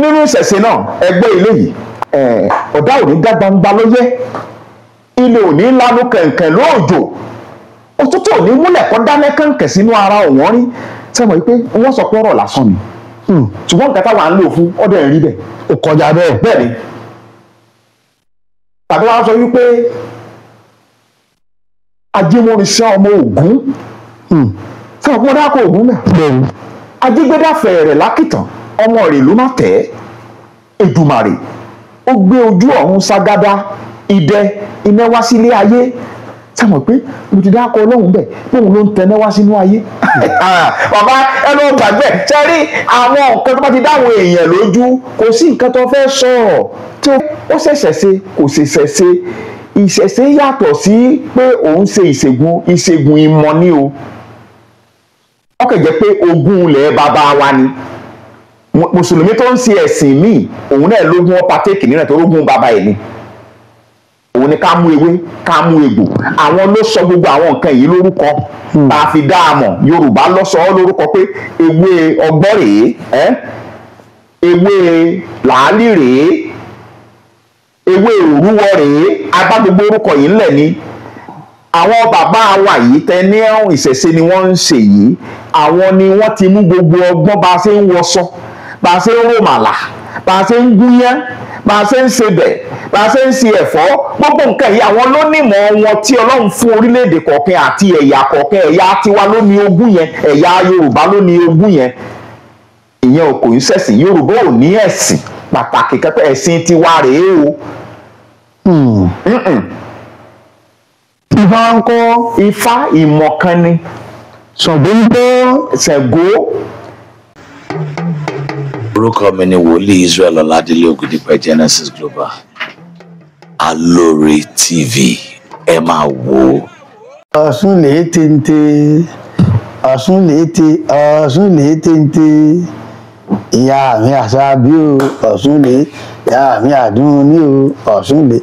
Nínú ìṣẹ̀ṣe náà, ẹgbẹ́ ilé yìí, ọ̀dà òní dá gbangba ló yẹ, ilé òní lanu kẹ̀kẹ́ lóòjò, òtútù òní múlẹ̀ kọ́ dáná kẹ̀kẹ́ sínú ara ọ̀wọ́n rí. Sẹ́wọ̀n pé wọ́n sọ pé ọ̀rọ̀ lásán ni, ṣùgbọ́n nǹkan táwa ń lò fún ọdẹ rí bẹ́ẹ̀. Ó kọjá bẹ́ẹ̀. Bẹ́ẹ̀ ni. Tàbí wọ́n sọ wípé ajímọ̀rìṣẹ́ ọmọ Ògún, sẹ́wọ̀n pé wọ́n dákọ̀ Ògún mẹ́. Ajígbédáfẹ́ rẹ̀ lákìtàn, ọmọ rẹ̀ ló má tẹ̀ ẹ́. Èdùmàrè ó gbé ojú ọ̀run ságádá idẹ iná wá sílé ayé. Sẹ́wọ̀n pé mo ti dákọ̀ Ọlọ́run bẹ́ẹ̀ pé òun ló ń tẹná wá sínú ayé. Bàbá ẹ ló gbàgbé ṣe rí àwọn nǹkan tó bá ti dáwọn èèyàn lójú, kò sí nǹkan tó fẹ́ sọ̀rọ̀ tí ó ṣẹ̀ṣẹ̀ ṣe kò ṣẹ̀ṣẹ̀ ṣe. Ìṣẹ̀ṣe yàtọ̀ sí pé òun ṣe ìṣègùn, ìṣègùn ìmọ̀ ni o. Ó kàn jẹ́ pé ogún ilẹ̀ bàbá wa ni. Mùsùlùmí tó ń ṣe ẹ̀sìn míì, òun náà lógún ọpàtẹ́kì nínú ẹ̀ tó rógún bàbá ẹ̀ ni. Òun ni ká mú ewé, ká mú egbò. Àwọn ló sọ gbogbo àwọn nǹkan yìí lórúkọ. Tá a fi dá a mọ̀, Yorùbá ló sọ ọ́ lórúkọ pé ewé ọgbọ́ rèé, ewé làálì rèé, ewé òrúwọ rèé. Abá gbogbo orúkọ yìí ńlẹ̀ ni. Àwọn bàbá wa yìí tẹ ní ìṣẹ̀ṣe ni wọ́n ń ṣe yìí. Àwọn ni wọ́n ti mú gbogbo ọgbọ́n bá a ṣe ń wọṣọ, bá a ṣe ń ròmàlà, bá a ṣe ń gúnyán, bá a ṣe ń sebẹ̀, bá a ṣe ń ṣe ẹ̀fọ́. Gbogbo nǹkan yìí àwọn ló nímọ̀ wọn tí Ọlọ́run fún orílẹ̀-èdè kọ̀ọ̀kan àti ẹ̀yà kọ̀ọ̀kan. Ẹ̀yà tiwa ló ní ogún yẹn, ẹ̀yà Yorùbá ló ní ogún yẹn. Ìyẹn ò kò ń ṣẹ̀sìn. Yorùbá ò ní ẹ̀sìn pàtàkì kẹ́pẹ́ ẹ̀sìn tiwa rèé o. Ifá ń kọ́. Ifá ìmọ̀ kan ni. Ṣàngó ń kọ́. Ṣàngó. Orúkọ mi ni Wòlíì Israel Ọládélé Ògúndípẹ̀, Genesis Global. Alóore TV, ẹ máa wò ó. Ọ̀ṣun lè téńté, Ọ̀ṣun lè té, Ọ̀ṣun lè téńté, ìyá mi àṣàbí o, Ọ̀ṣun lè, ìyá mi àdúnní o, Ọ̀ṣun lè,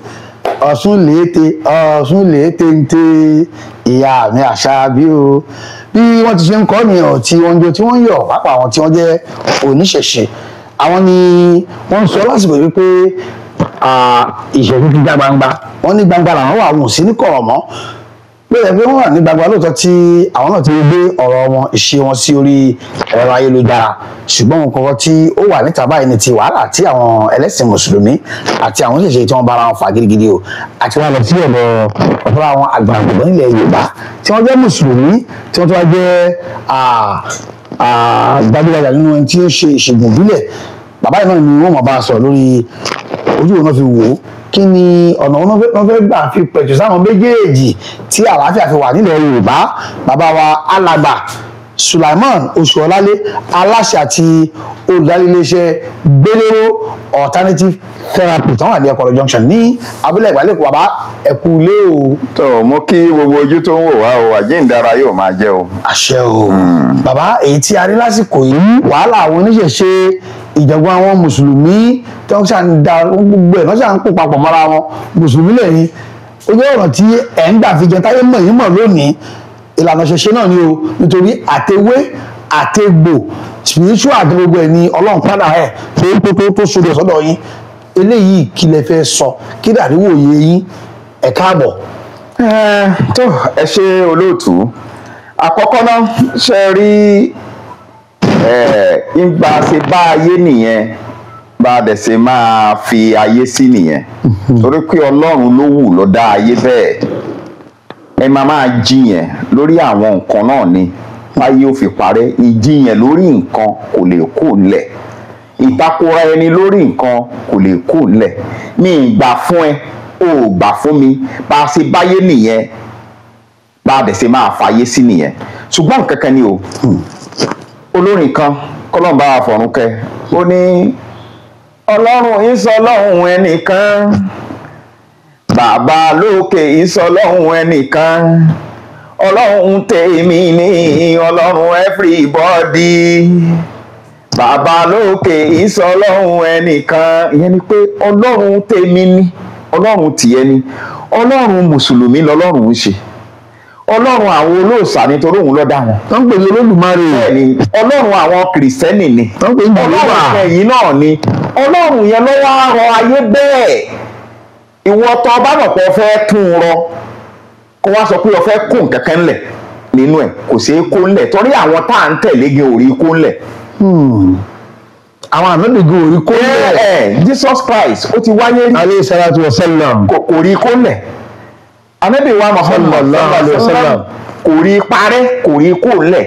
Ọ̀ṣun lè té, Ọ̀ṣun lè téńté, ìyá mi àṣàbí o. Bí wọ́n ti ṣe ń kọ́ nìyẹn tí wọ́n ń jó tí wọ́n ń yọ̀, pàápàá àwọn tí wọ́n jẹ́ oníṣẹ̀ṣe, àwọn ni wọ́n ń sọ lásìkò wípé ìṣẹ̀ṣe ti já gbangba. Wọ́n ní gbangba làwọn wà, wọn ò sí ní kọ̀rọ̀ mọ́. Bẹ́ẹ̀ pé wọ́n wà ní gbangba lóòótọ́ tí àwọn náà ti gbé ọ̀rọ̀ wọn, ìṣe wọn sí orí ẹ̀rọ ayélujára, ṣùgbọ́n nǹkan tí ó wà níta báyìí ni ti wàhálà tí àwọn ẹlẹ́sìn mùsùlùmí àti àwọn oníṣẹ̀ṣe tí wọ́n bára wọn fà gidigidi o. Àti wọn lọ sí ọ̀dọ̀ ọ̀dọ̀ àwọn àgbààgbà nílẹ̀ Yorùbá tí wọ́n jẹ́ mùsùlùmí, tí wọ́n tún wá jẹ́ gbajúgbajà nínú ẹni tí ó ṣe ìṣègùn ìbílẹ̀. Bàbá yìí náà ni wọ́n máa bá a sọ̀rọ̀ lórí ojú òun náà fi wò ó, kí ni ọ̀nà wọn fẹ́ gbà fi pẹ̀tù sáwọn méjèèjì tí àlàáfíà fi wà nílẹ̀ Yorùbá. Bàbá wa alàgbà Sulaiman Oṣuọlálé, aláṣẹ àti olùdarí iléeṣẹ́ Gbélérò Alternative Therapy tó wà ní Ẹ̀kọ́lọ́ Junction ní abúlé ìgbàlẹ́kọ̀ọ́. Bàbá, ẹ kú ilé o. Tó mo kí gbogbo ojú tó ń wò wá o, àjíǹdára yóò máa jẹ́ o. Àṣẹ o. Bàbá, èyí tí a rí lásìkò yìí, wàhálà àwọn oníṣẹ̀ṣe, ìjọ̀gbọ́n àwọn mùsùlùmí tí wọ́n ṣà ń da gbogbo ẹ̀, wọ́n ṣà ń kó papọ̀ mọ́ra wọn. Mùsùlùmí lẹ́yìn ojú ọ̀rọ̀ tí ẹ̀ ń gbà fi jẹ táyé mọ̀ yín mọ̀ lónìí, ìlànà ṣẹṣẹ náà ni o, nítorí àtewé àtegbò spiritual àti gbogbo ẹ̀ ni Ọlọ́run padà ẹ̀ tó sódò sọ́dọ̀ yín. Eléyìí kí lẹ fẹ́ sọ, kí dàrí wòye yín? Ẹ káàbọ̀. Tó ẹ ṣe olóòtú. Àkọ́kọ́ náà, ṣe rí ìgbà ṣe bá ayé nìyẹn, bá a dẹ̀ ṣe máa fi ayé sí nìyẹn, torí pé Ọlọ́run ló wù ló dá ayé bẹ́ẹ̀. Ẹ máa jiyàn lórí àwọn nǹkan náà ni táyé ò fi parẹ́. Ìjiyàn lórí nǹkan kò lè kó nílẹ̀, ìtakora ẹni lórí nǹkan kò lè kó nílẹ̀. Mi ì gbà fún ẹ, o ò gbà fún mi, bá a ṣe báyé nìyẹn, bá a dẹ̀ ṣe máa fàyè sí nìyẹn. Ṣùgbọ́n nǹkan kan ni o, olórin kan kọ́lọ́n bá wa fọ̀run kẹ́, ó ní Ọlọ́run ìsọlọ́hun ẹnìkan, bàbá lókè ìsọlọ́hun ẹnìkan, Ọlọ́run tèmi ní Ọlọ́run everybody, bàbá lókè ìsọlọ́hun ẹnìkan. Ìyẹn ni pé Ọlọ́run tèmi ní, Ọlọ́run tìẹ ni, Ọlọ́run mùsùlùmí lọ́lọ́run ń ṣe, Ọlọ́run àwọn olóòṣà ni, torí òun ló dá wọn. Tó ń pè ní Olódùmarè. Bẹ́ẹ̀ni, Ọlọ́run àwọn kìrìsìtẹ́nì ni. Tó ń pè ní Ọlọ́run Jèhófà. ẹ̀yìn náà ni. Ọlọ́run yẹn ló wá rọ ayé bẹ́ẹ̀. Ìwọ tó bá mọ̀ pé o fẹ́ tún un rọ, kó wá sọ pé o fẹ́ kó nǹkan kan ńlẹ̀ nínú ẹ̀, kò ṣeé kó ńlẹ̀, torí àwọn tá à ń tẹ̀lé gan ò rí kó ńlẹ̀. Àwọn ànábì gan ò rí kó ńlẹ̀. Ẹ Jesus Christ ó ti wáyé rí. Alayhi salatu wa sallam. Kò rí kó ńlẹ̀. Ànábì wa Muhammad Sallallahu alayhi wa sallam. Kò rí parẹ́, kò rí kó ńlẹ̀.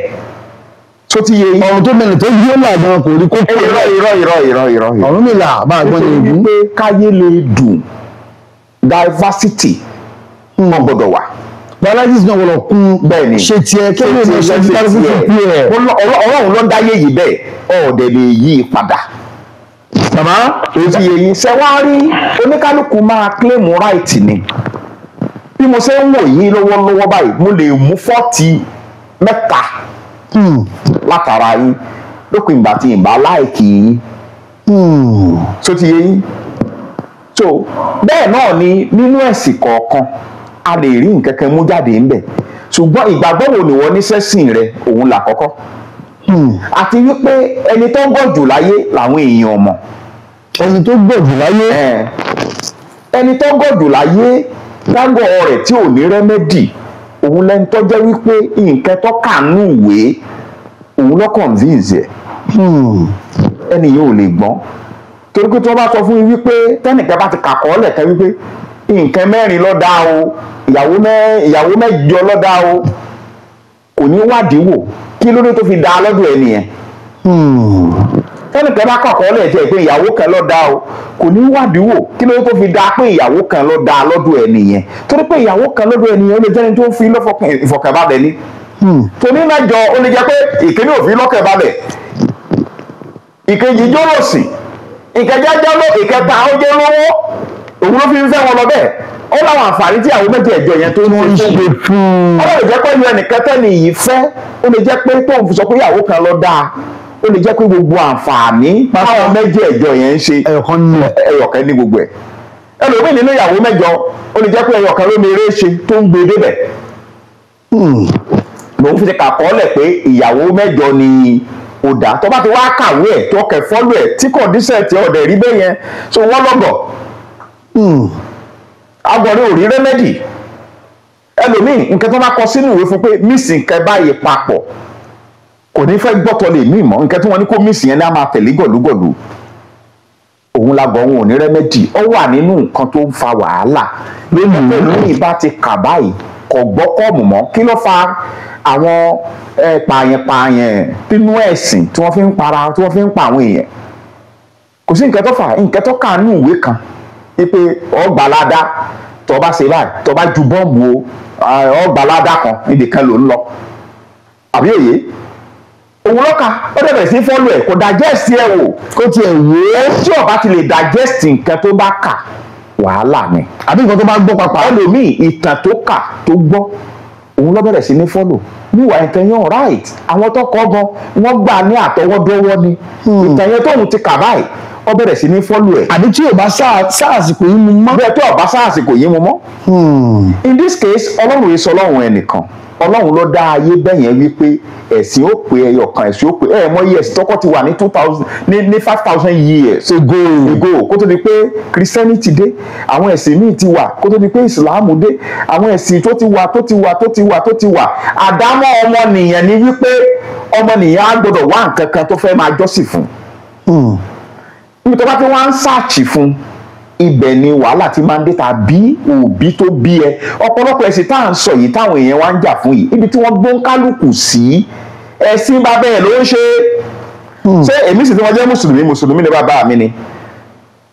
Tó ti yé yín. Ọ̀run tó mẹ́rin tó yé là gan kò rí kó kó Irọ́, irọ́, irọ́, irọ́, irọ́. Ọ̀run mi là bá a gbọ́n ní Nítorí ìlú. wípé káyé lè dùn, diversity wọn gbọ́dọ̀ wà. Biologist náà wọlọ kún. Bẹ́ẹ̀ni. Ṣe tiẹ̀ kí ló lè ṣe kálukú fún tiẹ̀. Ọlọ́run ló dáyé yìí bẹ́ẹ̀, ọ̀ọ́dẹ̀ lè yí i padà. Bàbá. Ó ti yé yín. Ṣé wàá rí, oníkálukú máa claim right ni. Bí mo ṣe ń wò yín lọ́wọ́lọ́wọ́ báyìí, mo lè mú 43 látara yín lópin ìgbà tí ìbá like yín. Tó ti yé yín. So bẹ́ẹ̀ náà ni nínú ẹ̀sìn kọ̀ọ̀kan, a lè rí nǹkan kan mú jáde ńbẹ̀, ṣùgbọ́n ìgbàgbọ́ wo ni wọ́n ní sẹ́sìn rẹ, òun là kọ́kọ́. Àti wípé ẹni tó ń gọ̀ jù láyé làwọn èèyàn mọ̀. Ẹni tó gbọ̀ jù láyé. Ẹni tó ń gọ̀ jù láyé, dágọ̀ rẹ̀ tí ò ní remedy, òun lẹni tó jẹ́ wípé nǹkan tó kà nù ìwé òun ló convince ẹ̀. Ẹni yẹn ò lè gbọ́n, torí pé tí wọ́n bá sọ fún yín wípé tẹ́nìkan bá ti kàkọ́ọ́lẹ̀ kan wípé nǹkan mẹ́rin ló dá o, ìyàwó mẹ́jọ ló dá o, kò ní wádìí wò kí ló dé tó fi dá lọ́dọ̀ ẹni yẹn. Tẹ́nìkan bá kàkọ́ọ́lẹ̀ tiẹ̀ pé ìyàwó kan ló dá o, kò ní wádìí wò kí ló dé tó fi dá pé ìyàwó kan ló dá lọ́dọ̀ ẹni yẹn, torí pé ìyàwó kan lọ́dọ̀ ẹni yẹn, ó lè jẹ́ni tó ń fi ìfọ̀kànbalẹ̀ ni. Torí mẹ́jọ, ó lè jẹ́ pé ìkíní ò fi lọ́kànbalẹ̀, ìkejì jólòsì, ìkẹjẹ jẹ́ló, ìkẹta ó jẹ́ lówó, òun ló fi ń fẹ́ wọn lọ bẹ́ẹ̀. Ó láwọn àǹfààní tí àwọn mẹ́jẹ̀ẹ̀jọ yẹn tó ń ṣe Ṣe fún ó lè jẹ́ pé ìlú ẹnìkan tẹ́ni yìí fẹ́, ó lè jẹ́ pé tóun fi sọ pé ìyàwó kan lọ dáa, ó lè jẹ́ pé gbogbo àǹfààní táwọn mẹ́jẹ̀ẹ̀jọ yẹn ń ṣe, ẹ̀yọ̀kan nù. Ẹyọ̀kan ní gbogbo ẹ̀. Ẹlòmíì nínú ìyàwó mẹ́jọ, ó lè jẹ́ pé ẹyọ̀kan ló mèrè ṣe tó ń gbé débẹ̀, lòun fi ṣe kàkọ́ọ́lẹ̀ pé ìyàwó mẹ́jọ ni ó dá. Tó bá ti wá kàwé ẹ̀ tó kẹ̀ follow ẹ̀ tí condition tí ọ̀dẹ̀ rí bẹ́ẹ̀ yẹn, so wọ́n lọ́gọ̀ agbọ̀nrín ò rí remedy. Ẹlòmíì, nǹkan tó bá kọ sínú ìwé fún pé mix nǹkan báyìí papọ̀, kò ní fẹ́ gbọ́tọ̀ lè mí mọ́. Nǹkan tí wọ́n ní kó mix yẹn ní a máa tẹ̀lé gọ̀lúgọ̀lù. Òun la gọ̀, òun ò ní remedy. Ó wà nínú nǹkan tó ń fa wàhálà lónìí. Bá ti kà báyìí, kò gbọ́ kọ́ọ̀mù mọ́. Kí ló fa àwọn pààyàn-pààyàn nínú ẹ̀sìn tí wọ́n fi ń para, tí wọ́n fi ń pa àwọn èèyàn? Kò sí nǹkan tó fà, nǹkan tó kà nínú ìwé kan wípé ọgbàládá tó bá ṣe báyìí, tó bá ju bọ́ọ̀mù o, ọgbàládá kan níbi kan ló ń lọ, àbí òye òun lọ́ka, ó dẹ̀ bẹ̀rẹ̀ sí follow ẹ̀, kò digest ẹ̀ wò. Kó tiẹ̀ wò ó. Tí ó bá ti lè digest nǹkan tó bá kà, wàhálà ni. Àbí nǹkan tó bá gbọ́ papà. Ẹlòmíì, ìtàn tó kà, tó gbọ́, òun ló bẹ̀rẹ̀ sí ní follow níwà ìtàn yẹn. Right, àwọn tó kọ́ gan, wọ́n gbà ní àtọwọ́dọ́wọ́ ni. Ìtàn yẹn tóun ti kà báyìí, ó bẹ̀rẹ̀ sí ní follow ẹ̀. Àbí tí ò bá sáàsìkò yìí mu mọ́. Bẹ́ẹ̀, tó ọ̀bá sáàsìkò yìí mu mọ́. In this case, Ọlọ́run yìí sọ Ọlọ́run ẹnìkan, Ọlọ́run ló dá ayé bẹ́ẹ̀ yẹn wípé ẹ̀sìn ó pé ẹyọ kan, ẹ̀sìn ó pé ẹ̀ mọ iye ẹ̀sìn tọ́kọ́ ti wà ní 2000 ní 5000 years ago. Ago, kó tó di pé Christianity dé. Àwọn ẹ̀sìn míì ti wà kó tó di pé Islam dé. Àwọn ẹ̀sìn tó ti wà, tó ti wà, tó ti wà, tó ti wà. Àdámọ́ ọmọnìyàn ni wípé ọmọnìyàn á gbọ́dọ̀ wá nǹkan kan tó fẹ́ máa jọ́sìn fún. Níbi tó bá ti wá ń search fún, ibẹ̀ ni wàhálà ti máa ń dé. Tàbí òbí tó bí ẹ, ọ̀pọ̀lọpọ̀ ẹ̀sìn tá à ń sọ yìí, táwọn èèyàn wá ń jà fún yìí, ibi tí wọ́n gbọ́n kálukú sí, ẹ̀sìn bàbá ẹ̀ ló ń ṣe. Ṣé èmi sì tí wọ́n jẹ́ mùsùlùmí, mùsùlùmí ni bàbá mi ni.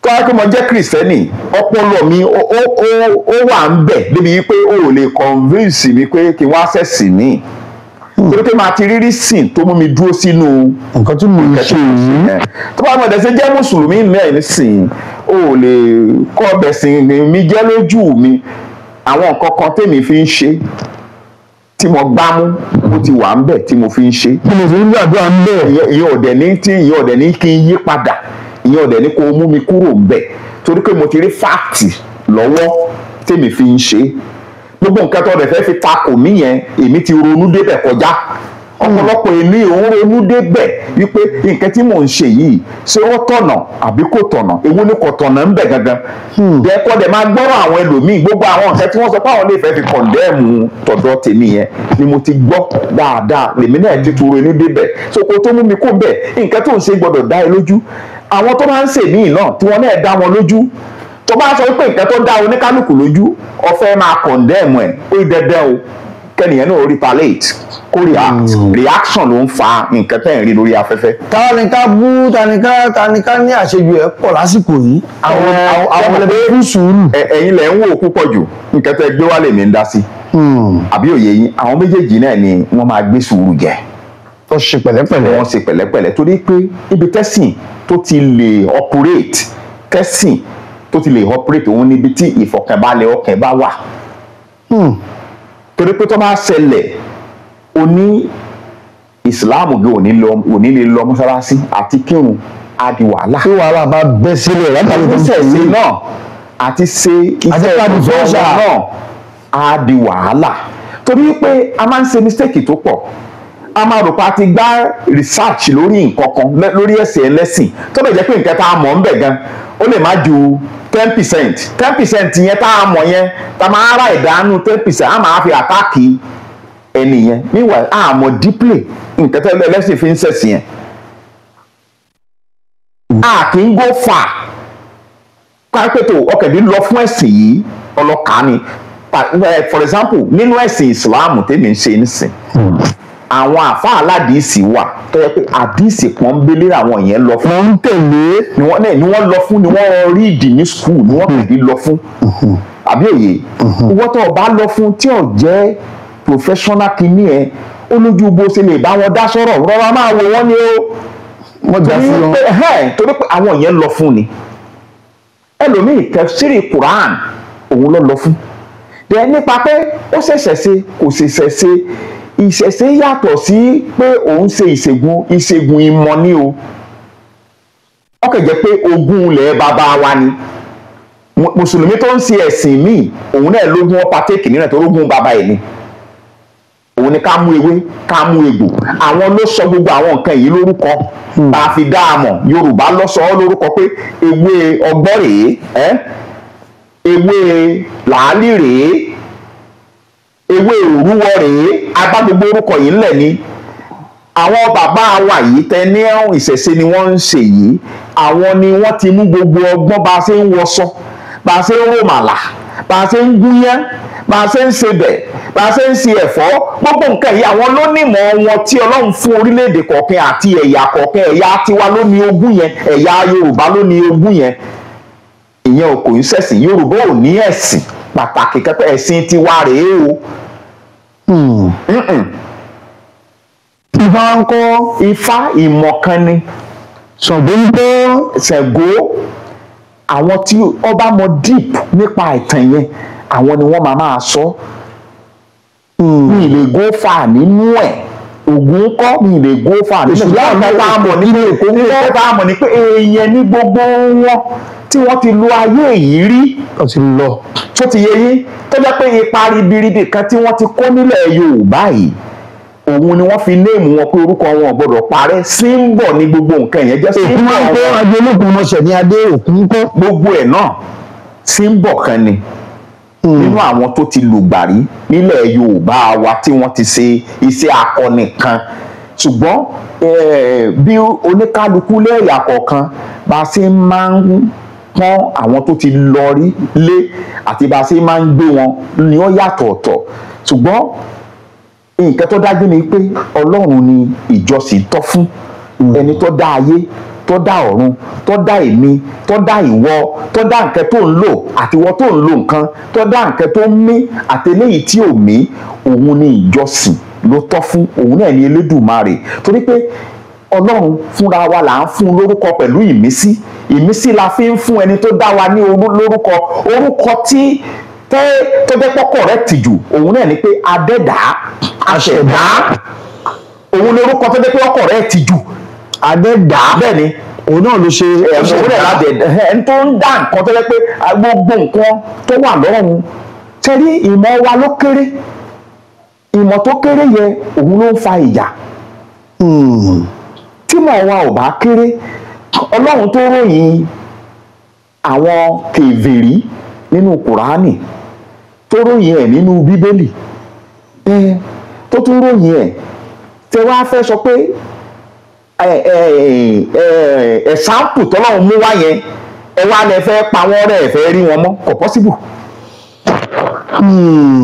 Tó wáyé pé mo jẹ́ kìrìsìtẹ́nì, ọpọlọ mi ó wà ń bẹ̀ débi wípé o ò lè convince mi pé kí n wá ṣẹ̀sìn mi, torí pé màá ti rírí sìn tó mú mi dúró sínú nǹkan tí mo ń ṣe yìí. Tó bá mọ̀ dẹ̀ ṣe jẹ́ mùsùlùmí mẹ́rin sìn, o ò lè kọ́ ọbẹ̀ sìn mi jẹ́ lójú mi. Àwọn nǹkan kan tèmi fi ń ṣe tí mo gbámú, ó ti wà ń bẹ̀ tí mo fi ń ṣe. Tí mo fi ń gbàdúrà ń bẹ̀. Ìyẹn ò dẹ̀ ní tí ìyẹn ò dẹ̀ ní kí n yí padà, ìyẹn ò dẹ̀ ní kó mú mi kúrò ń bẹ̀, torí pé mo ti rí fact lọ́wọ́ tèmi fi ń ṣe. Gbogbo nǹkan tó rẹ̀ fẹ́ fi takò mí yẹn, èmi ti ronú débẹ̀ kọjá. Ọ̀pọ̀lọpọ̀ èmi òun ronú débẹ̀ wípé nǹkan tí mò ń ṣe yìí, ṣé ó tọ̀nà àbí kò tọ̀nà? Èwo ni kò tọ̀nà ń bẹ̀ gangan? Dẹ́kọ́ dẹ̀ máa gbọ́rọ̀ àwọn ẹlòmíì, gbogbo àwọn nǹkan tí wọ́n sọ pé àwọn lè fẹ́ fi condemn tọ̀dọ̀ tèmi yẹn ni mo ti gbọ́ dáadáa, lèmi náà ti tún ronú débẹ̀. So kó tó mú mi kó bẹ̀, nǹkan tó ń ṣe gbọ́dọ̀ dá ẹ lójú. Àwọn tó máa ń ṣe míì náà tí wọ́n náà dá wọn lójú, tó bá sọ pé nǹkan tó dá oníkálukú lójú, ó fẹ́ máa condemn ẹ̀, ó dẹ́dẹ́ o, kẹ́nìyàn náà retaliate, kó react. Reaction ló ń fa nǹkan tẹ́ ń rí lórí afẹ́fẹ́. Táníká bú táníká táníká ní àṣejù ẹ̀ pọ̀ lásìkò yìí, àwọn ẹlẹ́bí fún sùúrù. Ẹ̀yin lẹ̀ ń wò púpọ̀ jù, nǹkan tẹ́ gbé wálé mi ń dá sí. Àbí òye yín, àwọn méjèèjì náà ni wọ́n máa gbé sùúrù jẹ. Tó ṣe pẹ̀lẹ́pẹ̀lẹ́. Wọ́n ṣe pẹ̀lẹ́pẹ̀lẹ́ torí pé ibi tẹ́sìn tó ti lè operate, tẹ́sìn tó ti lè operate òun níbi tí ìfọ̀kànbalẹ̀ ọkàn bá wà. Torí pé tó bá ṣẹlẹ̀, oní ìsìláàmù gé òní lè lọ mọ́sálásí àti kírun á di wàhálà. Tí wàhálà bá bẹ́ sílẹ̀ látàrí tó ṣẹ̀ṣẹ̀ náà àti ṣe iṣẹ́ ìjọba náà á di wàhálà. Torí pé a máa ń ṣe mistake tó pọ̀, a máa rò pa ti gbá research lórí nǹkan kan lórí ẹ̀sìn ẹlẹ́sìn, tó lè jẹ́ pé nǹkan tá a mọ̀ ń bẹ̀ gan ó lè má ju 10%. 10% yẹn tá a mọ̀ yẹn, tá a máa ra ìdánù 10%, a máa fi àtáàkì ẹni yẹn. Meanwhile, a mọ̀ deeply nǹkan tẹ́lẹ̀ ẹlẹ́sìn fi ń ṣẹ̀sìn yẹn. A kì í go far kápẹ́tò ọkẹ̀dí lọ fún ẹ̀sìn yìí ọlọ́kàá ni. For example, nínú ẹ̀sìn Islam tèmi ń ṣe nísìn, àwọn àfáà aládìísì wà tó yẹ pé àdìísì pọ́nbélé àwọn yẹn lọ fún. Wọ́n ń tẹ̀lé. Ni wọ́n lọ fún, ni wọ́n rí ìdì ní school, ni wọ́n kìí lọ fún. Àbí òye? Ìwọ́n tó o bá lọ fún tí ò jẹ́ professional kìíní ẹ, ó lójú bó ṣe lè bá wọn dá sọ̀rọ̀, rọra máa wò wọ́n ni ó. Wọ́n jà sí wọn. Torí pé àwọn yẹn lọ fún ni. Ẹlòmíì tafsiri Quran òun ló lọ fún. Dẹ̀ nípa pé ó ṣẹ̀ṣẹ̀ ṣe kò ṣẹ̀ṣẹ̀ ṣe, ìṣẹ̀ṣe yàtọ̀ sí pé òun ṣe ìṣègùn, ìṣègùn ìmọ̀ ni o. Ó kàn jẹ́ pé ogún ilẹ̀ bàbá wa ni. Mùsùlùmí tó ń ṣe ẹ̀sìn míì òun náà lógún wọn pàtẹ́kì nínú ẹ̀ tó rógún bàbá ẹ̀ ni. Òun ni ká mú ewé, ká mú egbò. Àwọn ló sọ gbogbo àwọn nǹkan yìí lórúkọ. Tá a fi dá a mọ̀, Yorùbá ló sọ ọ́ lórúkọ pé ewé ọgbọ́n rèé, ewé làálì rèé, ewé òrúwọ rèé, abá gbogbo orúkọ yìí ńlẹ̀ ni. Àwọn bàbá wa yìí tẹ ní ìṣẹ̀ṣe ni wọ́n ń ṣe yìí, àwọn ni wọ́n ti mú gbogbo ọgbọ́n bá a ṣe ń wọṣọ, bá a ṣe ń ròmàlà, bá a ṣe ń gúnyán, bá a ṣe ń sebẹ̀, bá a ṣe ń ṣe ẹ̀fọ́, gbogbo nǹkan yìí àwọn ló nímọ̀ wọn tí Ọlọ́run fún orílẹ̀-èdè kọ̀ọ̀kan àti ẹ̀yà kọ̀ọ̀kan. Ẹ̀yà tiwa ló ní ogún yẹn, ẹ̀yà Yorùbá ló ní ogún yẹn. Ìyẹn ò kò ń ṣẹ̀sìn. Yorùbá ò ní ẹ̀sìn pàtàkì kẹ́pẹ́ ẹ̀sìn tiwa rèé o. Ifá ń kọ́. Ifá ìmọ̀ kan ni. Ṣàngó ń kọ́. Ṣàngó, àwọn tí ó bá mọ deep nípa ìtàn yẹn, àwọn ni wọ́n máa máa sọ. Mi lè go far nínú ẹ̀. Ògún kọ́, mi lè go far nínú ẹ̀. Nǹkan tá a mọ̀ ní pé èèyàn ní gbogbo wọn tí wọ́n ti lo ayé yìí rí. Ó ti lọ. Tó ti yé yín, tó jẹ́ pé ipa ribiribi kan tí wọ́n ti kó nílẹ̀ Yorùbá yìí, òun ni wọ́n fi néèmù wọn pé orúkọ wọn ò gbọ́dọ̀ parẹ́. Símbọ̀ ni gbogbo nǹkan yẹn jẹ́. Símbọ̀ ń kọ́ adé olókùn ọmọọṣẹ́ ní adé òkun ń kọ́. Gbogbo ẹ̀ náà símbọ̀ kan ni nínú àwọn tó ti lùgbàrí nílẹ̀ Yorùbá wa tí wọ́n ti ṣe iṣẹ́ akọni kan. Ṣùgbọ́n bí oníkálukú lẹ́yà kọ̀ọ̀kan bá a ṣe máa ń pọ́n àwọn tó ti lọ rí lé àti bá a ṣe máa ń gbé wọn ni ó yàtọ̀ ọ̀tọ̀. Ṣùgbọ́n nǹkan tó dájú ni pé Ọlọ́run ni ìjọsìn tọ́ fún. Ẹni tó dá ayé, tó dá ọ̀run, tó dá èmi, tó dá ìwọ, tó dá nǹkan tó ń lò àti ìwọ tó ń lo nǹkan, tó dá nǹkan tó ń mí àti eléyìí tí ò mí, òun ni ìjọsìn ló tọ́ fún. Òun náà ni Elédùmarè. Torí pé Ọlọ́run fúnra wa là ń fún lórúkọ pẹ̀lú ìmísí. Ìmísí la fi ń fún ẹni tó dá wa ní lórúkọ. Orúkọ tí tó jẹ́ pọ́ correct jù, òun náà ni pé Adẹ́dá, Aṣẹ̀dá. Òun lórúkọ tó jẹ́ pé ó correct jù. Adẹ́dá. Bẹ́ẹ̀ ni. Òun náà ló ṣe ẹ̀sùn rẹ̀ ládẹ̀ ẹni tó ń dá nǹkan tó jẹ́ pé gbogbo nǹkan tó wà lọ́run Tẹ́rí ìmọ̀ wa ló kéré, ìmọ̀ tó kéré yẹ òun ló ń fa ìjà. Tímọ̀ wa ò bá kéré, Ọlọ́run tó ròyìn àwọn kèfèrí nínú Kùránì, tó ròyìn ẹ̀ nínú Bíbélì, tó tún ròyìn ẹ̀, tẹ wá fẹ́ sọ pé ẹ̀sáǹpù tọ́lọ́run mú wá yẹn, ẹ wá lẹ fẹ́ pa wọ́n rẹ́, ẹ fẹ́ rí wọn mọ́, kò pọ́síbù.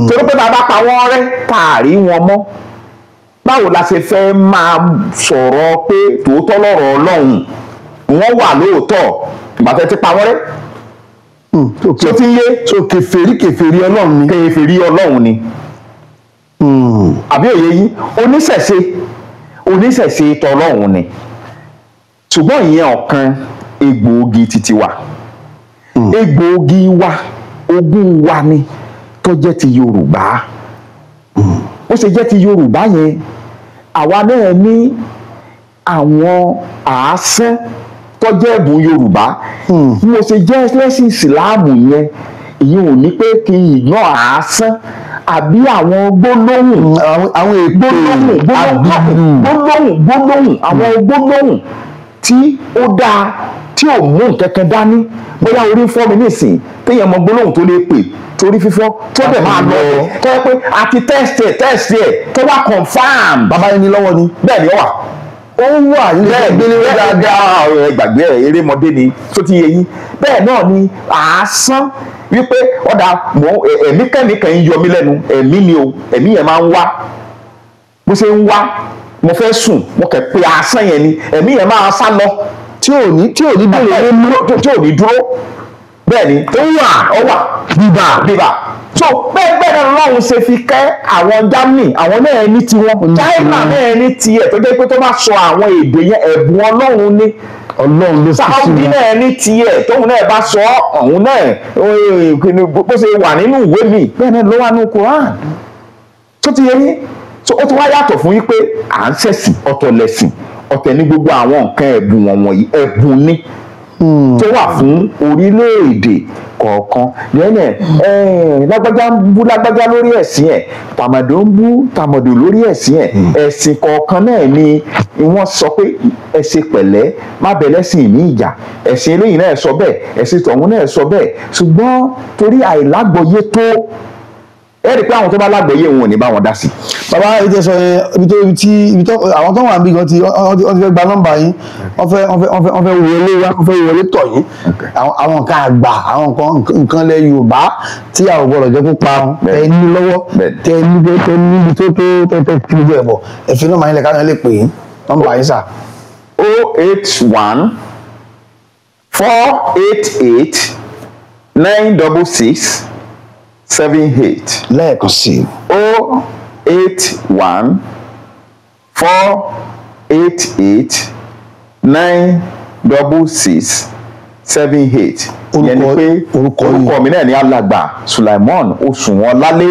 Torí pé bàbá pa wọ́n rẹ́ tá a rí wọn mọ́, báwo la ṣe fẹ́ máa sọ̀rọ̀ pé tòótọ́ lọ́rọ̀ Ọlọ́run wọ́n wà lóòótọ́ ìgbà tẹ́ ti pa wọ́n rẹ́? Tó ti yé. So kèfèrí kèfèrí Ọlọ́run ni. Kèfèrí Ọlọ́run ni. Àbí òye yín? Oníṣẹ̀ṣe oníṣẹ̀ṣe tọlọ́run ni, ṣùgbọ́n ìyẹn ọ̀kan egbòogi titi wa, egbòogi wa, ogún wa ni tó jẹ́ ti Yorùbá. Ó ṣe jẹ́ ti Yorùbá yẹn, àwa náà ní àwọn àásán tó jẹ́ ẹ̀bùn Yorùbá. Bí mo ṣe jẹ́ lẹ́sìn Ìsìláàmù yẹn, ìyẹn ò ní pé kí n ignore àásán àbí àwọn gbólóhùn, àwọn èpè, gbólóhùn gbólóhùn gbólóhùn, àwọn gbólóhùn tí ó dáa tí ò mú nǹkan kan dání. Bóyá orí ń fọ́ mi nísìn, téèyàn mọ gbólóhùn tó lè pè torí fífọ́ tó dẹ̀ máa lọ, tó yẹ pé a ti test ẹ̀ test ẹ̀ tó wá confirm. Bàbá yẹn ní lọ́wọ́ ni. Bẹ́ẹ̀ ni ó wà. Ó wà nílé gbélé dáadáa. Ẹ gbàgbé ẹ, erémọdé ni, tó ti yé yín. Bẹ́ẹ̀ náà ni àásán wípé ọ̀dà mọ ẹ̀mí kẹ́mi kan ń yọ mí lẹ́nu, ẹ̀mí ni o, ẹ̀mí yẹn máa ń wá, bó ṣe ń wá, mo fẹ́ sùn, mo kẹ̀ pé àásán yẹn ni, ẹ̀mí yẹn máa sá lọ tí ò ní bèrè ní tí ò ní dúró. Bẹ́ẹ̀ ni ó wà, ó wà bíbà bíbà. So bẹ́ẹ̀ bẹ́ẹ̀ náà lọ́hùn ṣe fi kẹ́ àwọn Germany, àwọn náà ní tiwọn, China náà ní tiẹ̀, tó jẹ́ pé tó bá sọ àwọn èdè yẹn, ẹ̀bùn Ọlọ́run ní. Ọlọ́run ló fi sí Saudi wọn. Náà ní tiẹ̀, tóun náà bá sọ ọ̀hún náà, bó ṣe wà nínú ìwé mi, bẹ́ẹ̀ náà ló wà nínú Quran, tó ti yẹ yín. So ó ti wá yàtọ̀ fún yín pé à ń ṣẹ̀sìn, ọ̀tọ̀ lẹ̀sìn, ọ̀tẹ̀ ní gbogbo àwọn nǹkan ẹ̀bùn wọ̀nyí, ẹ̀bùn ní tó wà fún orílẹ̀-èdè kọ̀ọ̀kan. Lẹ́yìn ẹ̀, lágbájá ń bú lágbájá lórí ẹ̀sìn ẹ̀, tàmàdò ń bú tàmàdò lórí ẹ̀sìn ẹ̀. Ẹ̀sìn kọ̀ọ̀kan náà ni wọ́n sọ pé ẹ ṣe pẹ̀lẹ́, má bẹ lẹ́sìn ní ìjà. Ẹ̀sìn eléyìí náà sọ bẹ́ẹ̀, ẹ̀sìn tọ̀hún náà sọ bẹ́ẹ̀, ṣùgbọ́n torí àìlágbọ́yé tó, ẹ rí i pé àwọn tó bá lágbọ́yé wọn ò ní bá wọn dá sí. Bàbá yìí tẹ sọ yẹn, ibi tó ibi tí ibi tó àwọn tó wà níbí gan ti wọ́n ti fẹ́ gba nọ́mbà yín, wọ́n fẹ́ wọlé wá, wọ́n fẹ́ wọlé tọ̀ yín. Àwọn nǹkan àgbà, àwọn nǹkan lẹ Yorùbá tí a ò gbọdọ̀ jẹ́ kó parun, ẹ ní lọ́wọ́, tẹ ní tẹ níbi tó tẹ kí gbogbo ẹ̀ bọ̀. Ẹ fi nọ́mbà yín lẹ̀ káwọn lè pè yín. Nọ́mbà yín sà. 081 488 966 78. Lẹ́ẹ̀kan sí i. 081 488 966 78. Ìyẹn ni pé Orúkọ yìí. Orúkọ mi náà ní Alàgbà Sulaimon Oṣùwọ̀nlálé,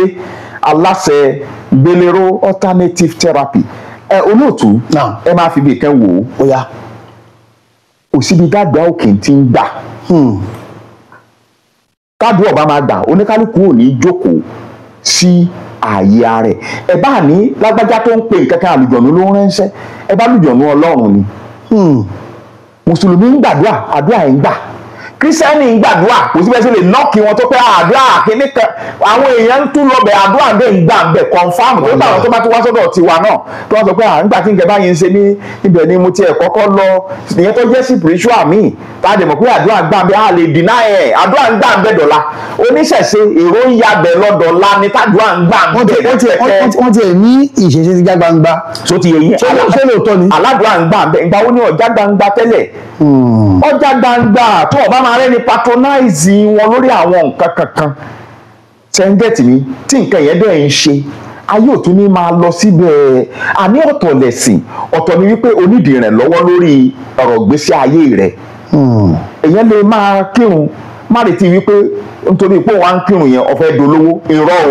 aláṣẹ Gbélérò alternative therapy. Ẹ olóòtú, Naam. ẹ máa fi bí kan wò ó. Ó yá. Kò síbi dàgbà òkè tí ń gbà kádùn ọba máa gbà, oníkálukú ò ní jókòó sí ààyè ara ẹ̀. Ẹ bá ní lágbájá tó ń pè nǹkan kan, àlùjọ̀nù ló ń ránṣẹ́, ẹ bá lùjọ̀nù Ọlọ́run ni. Mùsùlùmí ń gbàdúrà, àdúrà ẹ̀ ń gbà. Kírísítẹ́nì ń gbàdúrà, kò sí bẹ́ẹ̀ sí lè knock wọn tó pé àdúrà kìíní kan, àwọn èèyàn ń tún lọbẹ̀, àdúrà ń dé ń gbà ń bẹ̀ confirm tó bá àwọn tó bá tún wá sọ́dọ̀ tiwa náà, tó wá sọ pé à nígbà tí nǹkan báyìí ń ṣe ní ibẹ̀ ni mo tiẹ̀ kọ́kọ́ lọ, ìyẹn tó jẹ́ spiritual mi, tá a dẹ̀ mọ̀ pé àdúrà gbà ń bẹ̀, a lè deny ẹ̀, àdúrà ń gbà ń bẹ̀ dọ̀la. Oníṣẹ̀ṣe èrò ń yabẹ̀ lọ́dọ̀ọ́lá ni tàdúrà ń gbà ń bẹ̀. Wọ́n ti ẹ̀ ní ìṣẹ̀ṣe ti já gbangba. Tó ti yẹ yín. Ṣé lóòótọ́ ni? Aládùúrà ń gbà ń bẹ̀. Ìgbà wo ni ọjà gbangba tẹ́lẹ̀? Ọjà gbangba tó ọba máa rẹ́ni patronize wọn lórí àwọn nǹkan kankan sẹ́ńgẹ̀tì mi tí nǹkan yẹn dẹ̀ ń ṣe ayé òtún ní máa lọ síbẹ̀. Àní ọ̀tọ̀ lẹ̀sìn, ọ̀tọ̀ ni wípé onídìí rẹ̀ lọ́wọ́ lórí ọ̀rọ̀ ìgbésí ayé rẹ̀. Èèyàn lè máa kírun, má retí wípé nítorí pé òun á ń kírun yẹn, ó fẹ́ dolówó. Irọ́ o.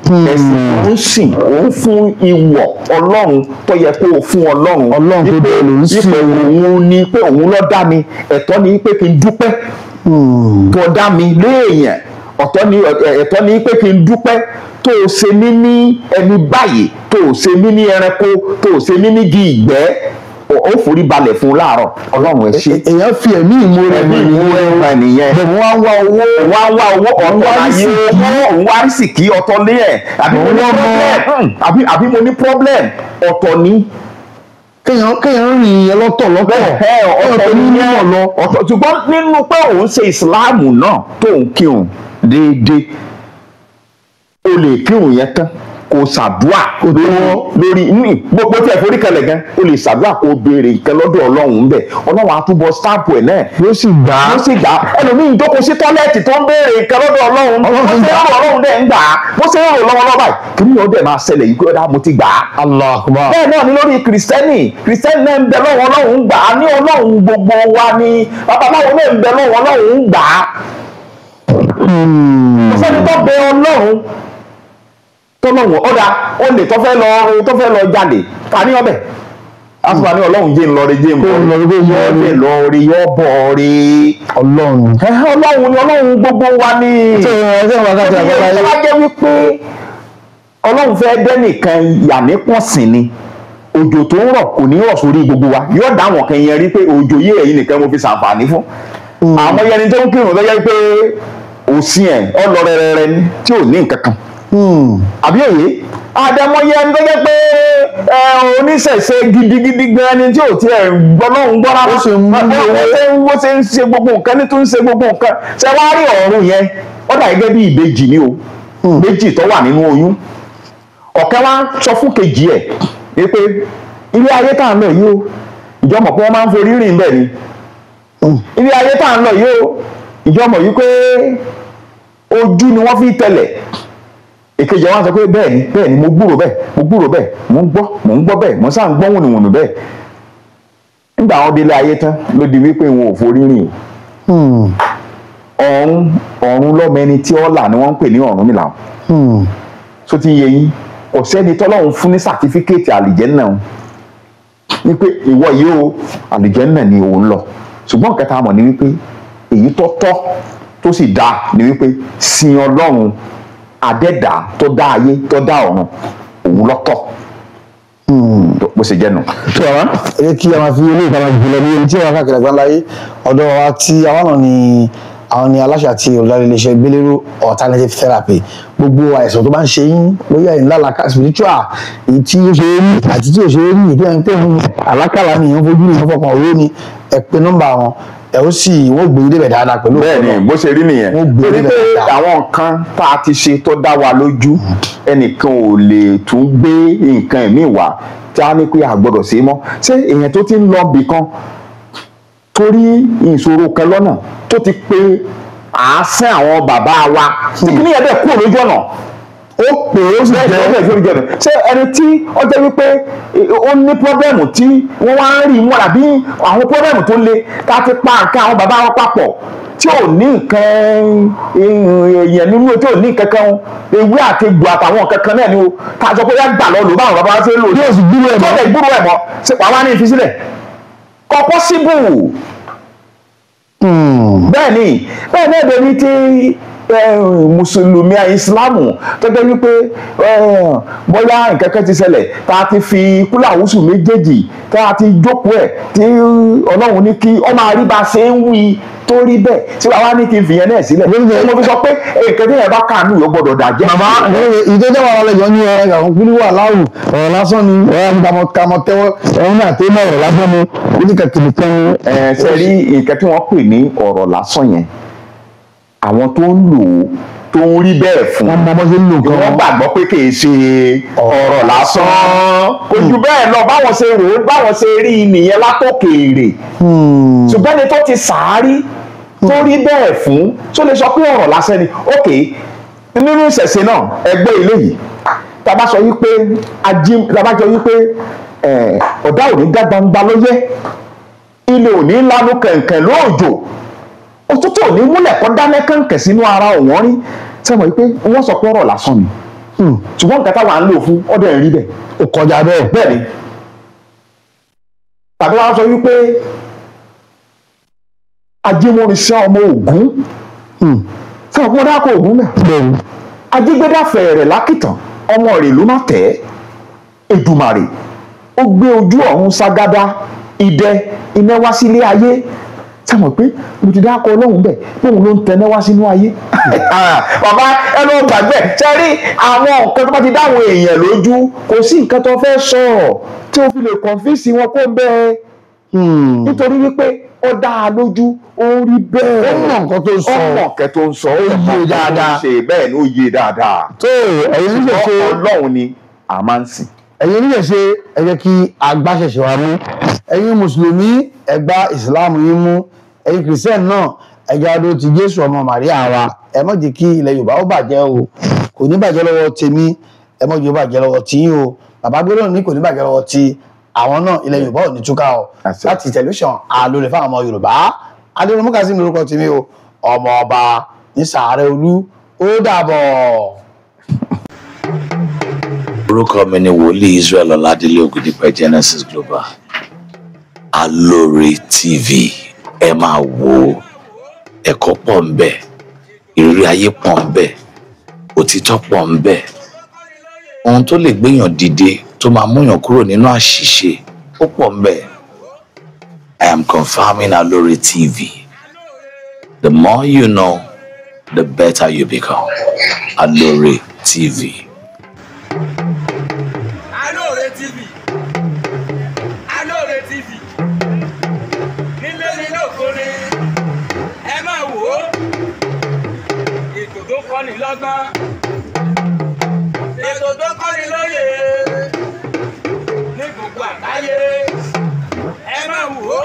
Ẹ̀sìn tó ń sìn, òun fún ìwọ̀ Ọlọ́run tó yẹ kó o fún Ọlọ́run. Ọlọ́run tó dá ló ń sìn. Wípé òun ni, pé òun ló dá mi, ẹ̀tọ́ ni pé kí n dúpẹ́ tó dá mi léèyàn. Ọ̀tọ̀ ni ẹ̀tọ́ ni pé kí n dúpẹ́ tó o ṣe mí ní ẹni báyìí, tó o ṣe mí ní ẹranko, tó o ṣe mí ní igi ìgbẹ́. Ó forí balẹ̀ fún un láàárọ̀. Ọlọ́run ẹ ṣé. Èèyàn fi ẹ̀mí ìmoore ẹ̀mí ìmoore hàn nìyẹn. Bẹ̀rù wá ń wá owó. Wá ń wá owó, ọ̀tọ̀ láyé owó, òun wá rísìkí, ọ̀tọ̀ lé ẹ̀. Àbí mo ní problem, àbí mo ní problem, ọ̀tọ̀ ni. Kéèyàn rìn yẹn lọ́tọ̀ lọ́tọ̀. Ọ̀tọ̀ ní mímọ̀ lọ. Ọ̀tọ̀, ṣùgbọ́n nínú pé òun ṣe ìsìláàmù náà tó ń kírun déédéé, o lè kírun yẹn tán kò ṣàdúà lórí gbogbo tí ẹ forí kalẹ̀ gan, o lè ṣàdúà kó béèrè nǹkan lọ́dọ̀ Ọlọ́run bẹ̀, Ọlọ́run á túbọ̀ sáàpù ẹ̀ náà yóò sì gbà á. Yóò sì gbà á. Ẹlòmíín jókòó sí tọ́lẹ́ẹ̀tì tó ń béèrè nǹkan lọ́dọ̀ Ọlọ́run, bó ṣe ń rò Ọlọ́run dẹ̀ ń gbà á, bó ṣe ń rò lọ́wọ́lọ́wọ́ báyìí kí ni ó dẹ̀ máa ṣẹlẹ̀ yìí pé ó dá mo ti gbà á. Allahu Akbar. Bẹ́ẹ̀ náà ni lórí kìrìsìtẹ́nì, kìrìsìtẹ́nì náà ń bẹ lọ́wọ́ Ọlọ́run ń gbà á, ní Ọlọ́run gbogbo wa ni babaláwo náà ń bẹ lọ́wọ́ Ọlọ́run ń gbà á. Kò sẹ́ni tó bẹ Ọlọ́run tọ́lọ́wọ̀n ọ̀dà olè tó fẹ́ lọ jalè ta ní ọbẹ̀ asùnmọ̀ ní Ọlọ́run jẹ́ ńlọrẹ́ jẹ́ ńlọrẹ́ yọ bọ̀ rẹ́ Ọlọ́run Ọlọ́run ni Ọlọ́run gbogbo wa ni. Tó bá jẹ́ wípé Ọlọ́run fẹ́ dẹ́nìkan yà ní pọ̀sìn ni, òjò tó ń rọ̀ kò ní rọ̀ sórí gbogbo wa, yóò dá àwọn kan yẹn rí pé òjò yé ẹ̀yin nìkan mo fi ṣàǹfààní fún. Àwọn yẹn tó ń kírun tó jẹ́ pé òsín ẹ̀ ọlọ́rẹ́rẹ́rẹ́ tí ò ní nǹkan kan, àbí òye àdàmọye ẹni tó jẹ́ pé oníṣẹ̀ṣe gidigidi gan ni tí ò tiẹ̀ gbọ́ lọ́hùn gbọ́ rárá, ó ṣe ń ṣe gbogbo nǹkan ní tó ń ṣe gbogbo nǹkan. Ṣe wá rí ọ̀run yẹn, ó dà gẹ́gẹ́ bí ìbejì ni o, méjì tó wà nínú oyún, ọ̀kan wá sọ fún kejì ẹ̀ wípé ilé ayé tá à ń lọ yìí o, ìjọ mọ̀ pé wọ́n máa ń forí rìn bẹ́ẹ̀ ni, ilé ayé tá à ń lọ yìí o, ìjọ mọ̀ yìí pé ojú ni wọ́n fi tẹ̀lẹ̀. Èkejì wa sọ pé bẹ́ẹ̀ ni bẹ́ẹ̀ ni, mo gbúrò bẹ́ẹ̀, mo gbúrò bẹ́ẹ̀, mo ń gbọ́, mo ń gbọ́ bẹ́ẹ̀, mo sáà ń gbọ́ wùnùwùnù bẹ́ẹ̀. Nígbà àwọn délé ayé tán ló di wípé wọn ò forí rìn o. Ọ̀run ọ̀run lọ́mọ ẹni tí ó là ni wọ́n ń pè ní Ọ̀rúnmìlà. Tó ti yé yín, kò sẹ́ni tọ́lọ́run fún ní sàtífíkẹ́ẹ̀tì àlìjẹ́nnà o, ní pé ìwọ yìí o àlìjẹ́nnà ni òun lọ. Ṣùgbọ́n nǹkan tá a mọ̀ ni wípé èyí tó tọ́ tó sì dáa ni wípé sin Ọlọ́run adẹ́dà tó dá ayé tó dá ọ̀run, òun lọ́tọ̀. Bó ṣe jẹ́ nù. Tó wà wá ẹ kí a máa fi ilé ìtara jùlọ ní ibi tí wọn káàkiri àgbáńlá yìí, ọ̀dọ̀ wa tí àwa náà ni àwọn ni aláṣẹ àti olùdarí iléeṣẹ́ Gbélérò alternative therapy. Gbogbo àìsàn tó bá ń ṣe yín lórí àyìn lálàkà spiritual, èyí tí ó ṣe é rí àti tí ò ṣe é rí, èyí tí wọn ń pè ní àlákàlà ni, ìyẹn fojú ni, ìyẹn fọkàn òwe ni, ẹ pe nọ́mbà wọn, ẹ ó sì wọ́n gbé débẹ̀ dáadáa pẹ̀lú. Bẹ́ẹ̀ ni bó ṣe rí nìyẹn, torí pé àwọn nǹkan tá a ti ṣe tó dá wa lójú, ẹnìkan ò lè tún gbé nǹkan ẹ̀mí wá tí a ní pé a gbọ́dọ̀ ṣe mọ́. Ṣé èèyàn tó ti ń lọ bì kan torí ìṣòro kan lọ́nà tó ti pé àásán àwọn bàbá wa tí kìíní yẹn bẹ́ẹ̀ kúrò lójú ọ̀nà, ó pè é ó sì jẹ́ bẹ́ẹ̀ lójú ọ̀nà. Ṣé ẹni tí ó jẹ́ wípé ó ní pọ́blẹ́mù tí wọ́n wá ń rí mọ́ra bí àwọn pọ́blẹ́mù tó le tá a ti pa nǹkan àwọn bàbá wọn papọ̀ tí ò ní nǹkan èèyàn nínú, tí ò ní nǹkan kan ewé àti egbò àtàwọn nǹkan kan náà ni o, tá a sọ pé yá gbà lọ lò báwọn bàbá wa ṣe ń lò yóò sì gbúrò ẹ̀ mọ́, tó lè gbúrò ẹ̀ mọ́, ṣe pàwọn á ní ìfisílẹ̀ kò possible. Bẹ́ẹ̀ ni bẹ́ẹ̀ náà bẹ́ẹ̀ ni tí mùsùlùmí ìsìlámù tó jẹ́ wípé bóyá nǹkan kan ti ṣẹlẹ̀ tá a ti fi kúláwùsù méjèèjì tá a ti jókòó ẹ̀ tí Ọlọ́run ní kí ọ máa rí bá a ṣe ń wí tó rí bẹ́ẹ̀, tí wàá ní kí n fìyẹn náà sílẹ̀ mo fi sọ pé nǹkan tí yẹn bá kàánú yóò gbọ́dọ̀ dàjẹ́. Bàbá ìdójọ́ wà lọ́jọ́ ní ẹ àwọn kúlú wà láwù ọ̀rọ̀ lásán ni ọ̀rọ̀ kàmọ́ tẹ́wọ́ ẹ̀rọ náà tẹ́ mọ́ ọ̀rọ̀ lásán ni oníkàkiri kan. Ẹ ṣe rí nǹkan tí wọ́n pè ní ọ̀rọ̀ lásán yẹn, àwọn tó ń lò ó tó ń rí bẹ́ẹ̀ fún wọn mọ bó ṣe ń lò gan, wọ́n gbàgbọ́ pé kì í ṣe ọ̀rọ̀ lásán, kò jù bẹ́ẹ̀ lọ. Báwọn ṣe rò ó báwọn ṣe rí i nìyẹn látòkèèrè, ṣùgbọ́n ẹni tó ti sàárí tó rí bẹ́ẹ̀ fún tó lè sọ pé ọ̀rọ̀ lásán ni. Ok, nínú ìṣẹ̀ṣe náà ẹgbẹ́ ilé yìí tá bá sọ wípé tá bá sọ wípé ọ̀dà ò ní dá gbangba lóyẹ́, ilé ò ní lanu kẹ̀kẹ́ lóòjò, òtútù ò ní múlẹ̀ kọ́ dáná kẹ̀kẹ́ sínú ara òwọ́n rí, sẹ́wọ̀n wípé wọ́n sọ pé ọ̀rọ̀ lásán ni, ṣùgbọ́n nǹkan táwa ń lò fún ọ̀dọ̀ ẹ̀ rí bẹ́ẹ̀, ó kọjá bẹ́ẹ̀. Bẹ́ẹ̀ ni tàbí wọ́n sọ wípé ajímúrinṣẹ́ ọmọ Ògún, Sọ fún ọdá kó Ògún mẹ́. Ajígbédà fẹ̀rẹ̀ lákìtàn, ọmọ rẹ̀ ló má tẹ̀ ẹ́. Èdùmàrè ó gbé ojú ọ̀run ságádá idẹ iná wá sílé ayé. Sàmọ̀ pé mo ti dákọ̀ Ọlọ́run bẹ̀ bóun ló ń tẹná wá sínú ayé. Bàbá ẹ lọ gbàgbé ṣe rí àwọn nǹkan tó bá ti dáwọn èèyàn lójú, kò sí nǹkan tó fẹ́ sọ̀rọ̀ tí o fi lè kọ̀nfíìsì wọn kó ń bẹ́ẹ̀, nítorí wípé ó dá a lójú, ó rí bẹ́ẹ̀. Ó mọ nǹkan tó ń sọ. Ó mọ nǹkan tó ń sọ, ó yé dáadáa. Ṣe bẹ́ẹ̀ ni, ó yé dáadáa. Tó ẹ̀yin oníṣẹ̀ṣe, Ọlọ́run ni a máa ń sìn. Ẹ̀yin oníṣẹ̀ṣe, ẹ jẹ́ kí a gbá ṣẹ̀ṣẹ̀ wa mú. Ẹ̀yin mùsùlùmí, ẹ gbá ìsìláàmù yín mú. Ẹ̀yin kìrìsìtẹ́nì náà, ẹ jẹ́ adó ti Jésù ọmọ Màríà wa. Ẹ má jẹ́ kí ilẹ̀ Yorùbá ó bàjẹ́ o. Kò ní bàjẹ́ lọ́wọ́ tèmi, ẹ má jẹ́ ó bàjẹ́ lọ́wọ́ tiyín o. Bàbá gbọ́dọ̀ ní kò ní bàjẹ́ lọ́wọ́ ti àwọn náà, ilẹ̀ Yorùbá ò ní túká o. Àṣẹ. Láti tẹlifíṣàn Alóore fáwọn ọmọ Yorùbá, Adéròmú Kazeem lórúkọ tèmi o, ọmọ ọba ní Sàárẹ̀ Olú. Ó dàbọ̀. Orúkọ mi ni wòlíì Israel Ọládélé Ògúndípẹ̀ Genesis Global. Alóore TV, ẹ máa wò ó. Ẹ̀kọ́ pọ̀ ń bẹ, ìrírí ayé pọ̀ ń bẹ, òtítọ́ pọ̀ ń bẹ, ohun tó lè gbéyàn dìde, tó máa múyàn kúrò nínú àṣìṣe, ó pọ̀ ń bẹ. I am confirming Alóore TV. The more you know, the better you become. Alóore TV. Alóore TV, Alóore TV, nílé ní lóko ni, ẹ máa wò ó. Ètò tó kọ́ni lọ́gbọ́n, ètò tó kọ́ni lóye ní gbogbo àgbáyé, ẹ máa wò ó.